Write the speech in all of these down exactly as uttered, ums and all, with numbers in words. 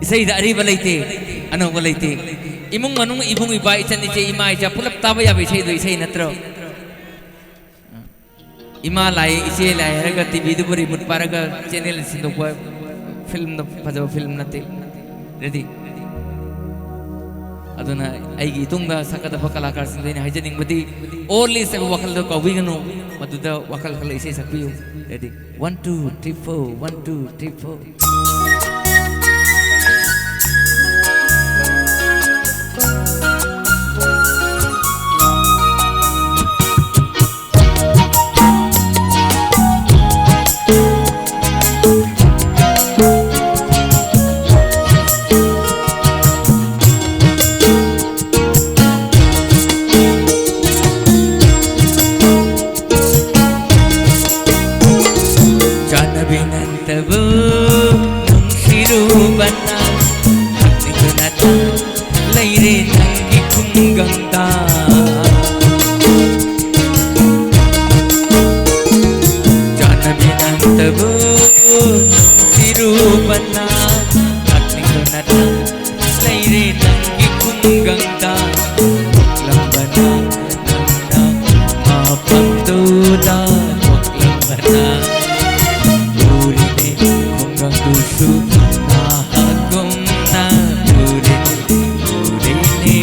ꯏꯁꯩꯗ ꯑꯔꯤꯕ ꯂꯩꯇꯦ, ꯑꯅꯧꯕ ꯂꯩꯇꯦ꯫ ꯏꯃꯨꯡ ꯃꯅꯨꯡ, ꯏꯕꯨꯡ ꯏꯄ꯭ꯋꯥ, ꯏꯆꯟ ꯏꯆꯦ, ꯏꯃꯥ ꯏꯆꯥ ꯄꯨꯂꯞ ꯇꯥꯕ ꯌꯥꯕ ꯏꯁꯩꯗꯣ ꯏꯁꯩ ꯅꯠꯇ꯭ꯔꯣ? ꯏꯃꯥ ꯂꯥꯏ, ꯏꯆꯦ ꯂꯥꯏ ꯍꯥꯏꯔꯒ ꯇꯤꯚꯤꯗꯨꯕꯨ ꯔꯤꯃꯣꯠ ꯄꯥꯏꯔꯒ ꯆꯦꯅꯦꯜ ꯁꯤꯟꯗꯣꯛꯄ ꯐꯤꯂꯝꯗꯣ ꯐꯖꯕ ꯐꯤꯂꯝ ꯅꯠꯇꯦ꯫ ꯔꯦꯗꯤ? ꯑꯗꯨꯅ ꯑꯩꯒꯤ ꯏꯇꯨꯡꯗ ꯁꯛꯀꯗꯕ ꯀꯂꯥꯀꯥꯔꯁꯤꯡꯗ ꯑꯩꯅ ꯍꯥꯏꯖꯅꯤꯡꯕꯗꯤ, ꯑꯣꯜ ꯏꯁ ꯍꯥꯏꯕ ꯋꯥꯈꯜꯗ ꯀꯥꯎꯕꯤꯒꯅꯨ, ꯃꯗꯨꯗ ꯋꯥꯈꯜ ꯈꯜꯂ ꯏꯁꯩ ꯁꯛꯄꯤꯌꯨ꯫ Ready? One, two, three, four, one, two, three, four. ꯆꯥꯟꯅꯕꯤ ꯅꯪꯇꯕꯨ ꯅꯨꯡꯁꯤꯔꯨꯕꯅ ꯍꯛꯆꯤꯟꯗꯨꯅ ꯂꯩꯔꯦ ꯅꯪꯒꯤ ꯈꯨꯡꯒꯪꯗ꯫ ꯆꯥꯟꯅꯕꯤ ꯅꯪꯇꯕꯨ ꯅꯨꯡꯁꯤꯔꯨꯕꯅ ꯍꯛꯆꯤꯟꯗꯨꯅ ꯂꯩꯔꯦ ꯅꯪꯒꯤ ꯈꯨꯡꯒꯪꯗ꯫ ꯄꯣꯛꯂꯝꯕꯅ ꯅꯪꯅ ꯃꯐꯝꯗꯨꯗ ꯄꯣꯛꯂꯝꯕꯅ ꯎꯔꯤꯅꯦ ꯈꯨꯡꯒꯪꯗꯨꯁꯨ ꯅꯍꯥꯟꯒꯨꯝꯅ ꯎꯔꯤꯅꯦ, ꯎꯔꯤꯅꯦ꯫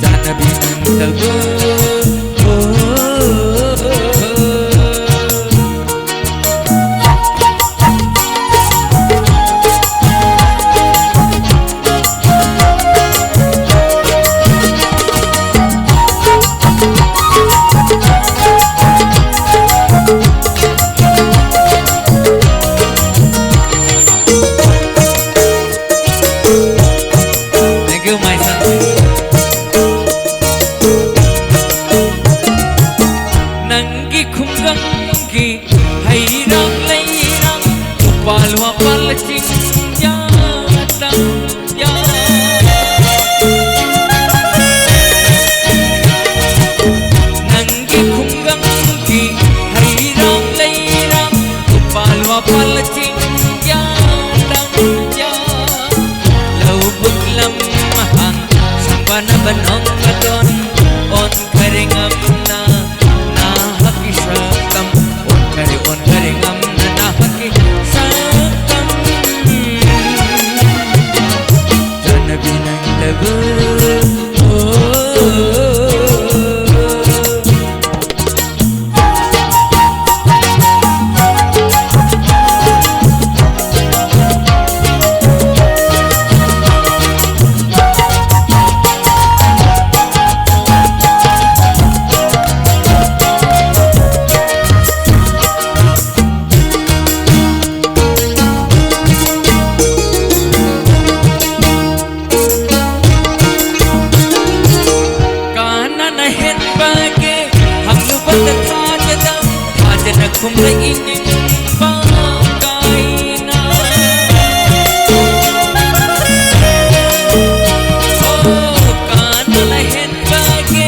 ꯆꯥꯟꯅꯕꯤ ꯅꯪꯇꯕꯨ꯫ Thank you, my son. ꯅꯪꯒꯤ ꯈꯨꯡꯒꯪꯒꯤ ꯍꯩꯔꯥꯡ ꯂꯩꯔꯥꯡ, ꯎꯄꯥꯜ ꯋꯥꯄꯥꯜ ꯆꯤꯡꯌꯥ ꯇꯝꯌꯥ꯫ ꯅꯪꯒꯤ ꯈꯨꯡꯒꯪꯒꯤ ꯍꯩꯔꯥꯡ ꯂꯩꯔꯥꯡ, ꯎꯄꯥꯜ ꯋꯥꯄꯥꯜ ꯆꯤꯡꯌꯥ Banong katon, on kare ngamna, na haki shakam, on kare, on kare ngamna, na haki shakam. Jana binang tabu, oh. Kanana henbage, hamlubata thajada, thajana khumla ining pakaina. Oh, kanana henbage,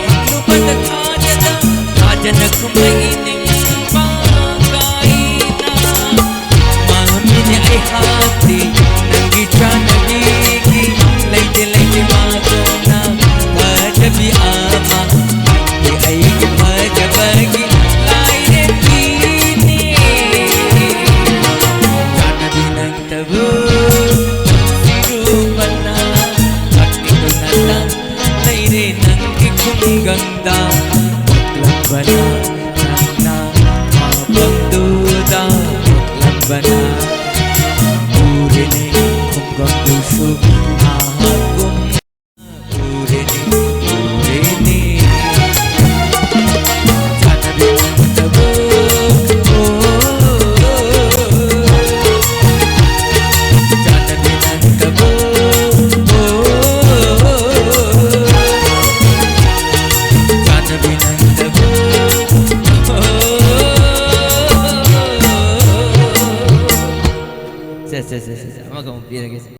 hamlubata thajada, thajana khumla ining pakaina. Mamine ai hati, nangi chana digi, leite leite magona, pajabi ama, nangi ai pajabagi, laire pini. Chana di nang tabu, siru mana, sakti tunata, leire nangi khunggangda, lambana. Nangna mapangduda lambana, urine khunggangdu shu